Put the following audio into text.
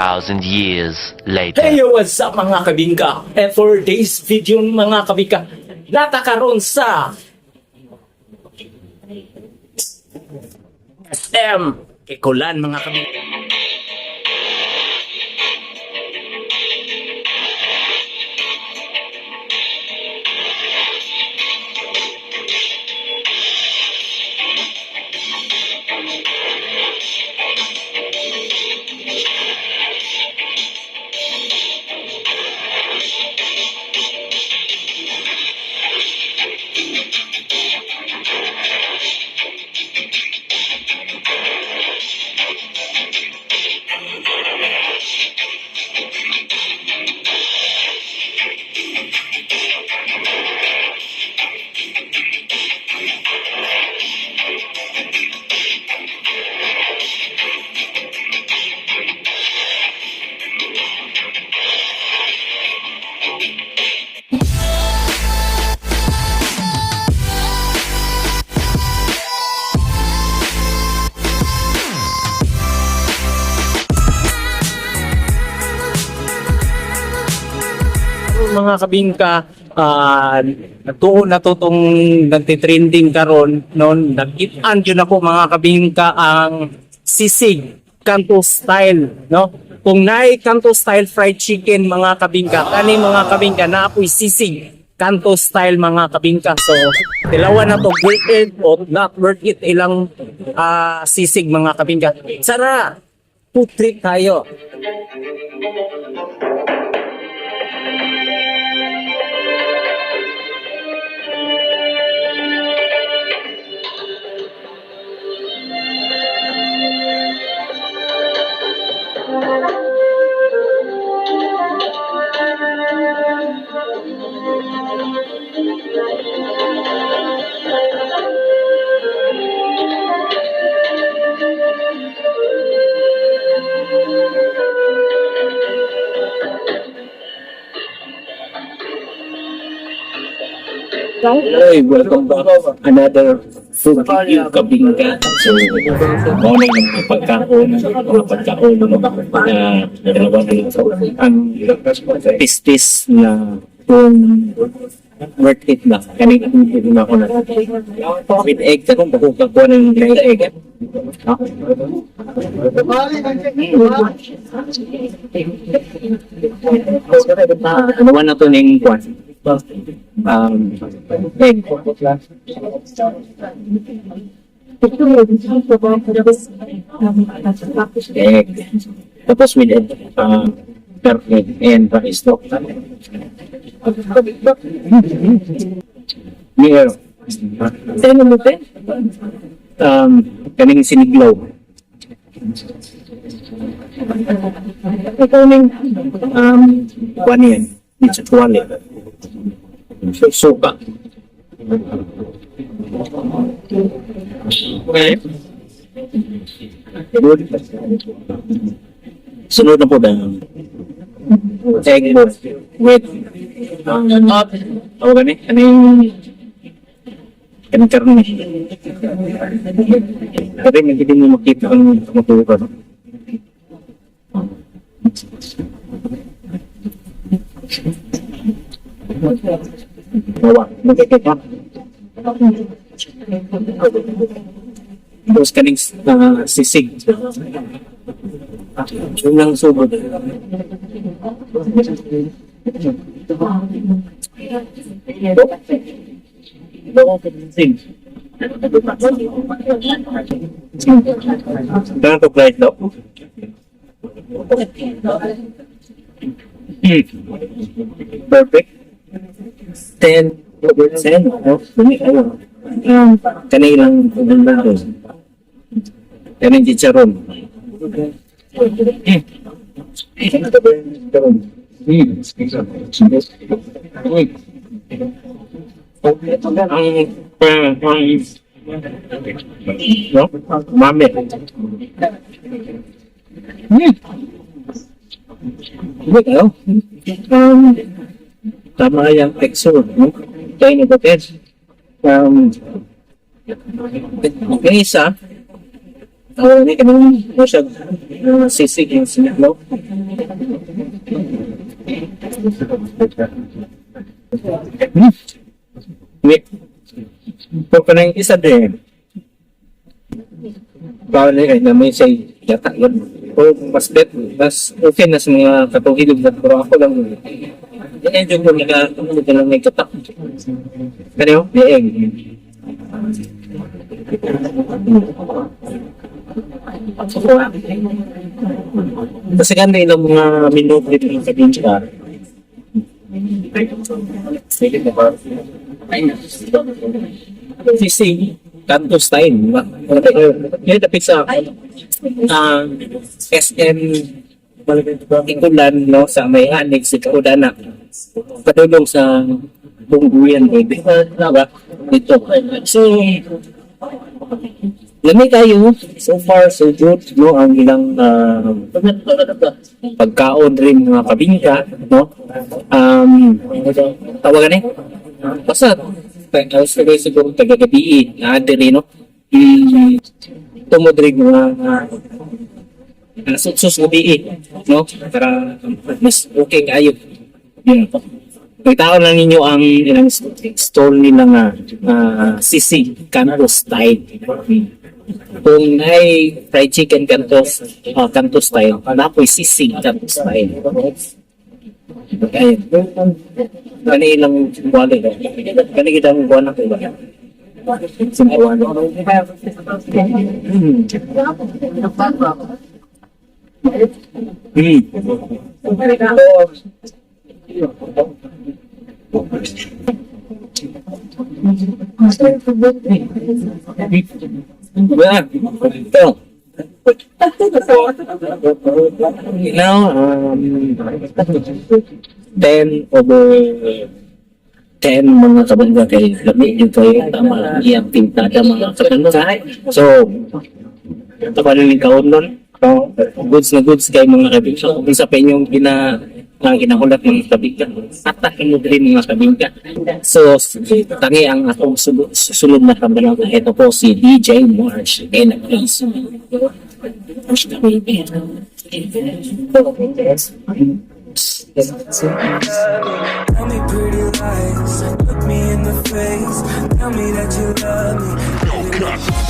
2,000 years later. Hey, yo, what's up, mga kabingka? And for this video, mga kabingka, natakaroon sa SM Kikulan, mga kabingka. Mga kabingka, natuo na to tong nagtitrending karon noon. Nakitaan yun ako, mga kabingka, ang sisig kanto style, no? Kung naay kanto style fried chicken, mga kabingka, kani, mga kabingka, na apoy sisig kanto style, mga kabingka. So tilawan na to, worth it or not worth it ilang sisig, mga kabingka. Sara, food trip tayo. Hey, welcome back. Another food review, kabingka. So, mao na yung mga pagkaon, no, na dalawa na yung ang pistis na kung worth it ba. Kanina kung na ako na with egg, kung makukakuha ng egg. Ano na to ning kwan? Egg. Egg. Tapos with egg, perfect and rice to. Meron. Ten mo ten? Kaning siniglaw. Ikaw ning kuan yan. It's tuwali. Suka. Okay. Good. Sunod na po ba? Egg with oh, gani? Ano yung kanang karne? Pero hindi mo makita ang tumutukan. Bawa, magkikita. Tapos kaning sisig. Yung lang sugod. Sisig. Ganun to flight daw. Perfect. 10 over 10. Oh, ano? Kanilang ganda. Kaning chicharon. Ang no? Mami. Hindi kayo. Tama yung texture. No? Kaya nyo ba, Ted? Okay, isa. Oh, hindi kami mo siya. Sisig yung siniglaw. Wait. So, kanang isa din. Bawal na na may siya yata yun. O mas bet, mas okay na sa mga katuhilog na pero ako lang. Enjoy ko nila, tumulog na lang may katak. Pero, may egg. Kasi ganda ilang mga menu dito ng kabincha. Sige na ba? Sisig, kanto style, di ba? Yun, tapit sa SM Ikulan, no, sa may annex, Ikudana. Padulong sa Bungguyan, pwede. Diba? Dito. So, lami kayo. So far, so good, no? Ang ilang pagkaon rin mga kabingka, no? Tawagan eh. Basta, I was siguro tagagabi, na diri, no? Tumod rin mga sus gabi, no? Para mas okay kayo. Yun. Pagtaon lang ninyo ang ilang stall nila nga sisig kanto style. Kung ay fried chicken kanto, kanto style, napoy sisig kanto style. Ayun. Kani ilang buwan eh. Kani kitang buwan na ba? Buwan. Ito. Now, 10 over 10, mga kabangga, kay lami yun kayo, tama iyang pintada, mga kabangga. So, ito pa rin kaon nun. So, goods na goods kay mga kabingka. So, kung sa inyong ang ginahulat, mga kabingka, atakin mo din, mga kabingka. So, tangi ang akong susunod na kabalangga. Ito po si DJ Marsh. And please. Tell me pretty lies, look me in the face. Tell me that you love me.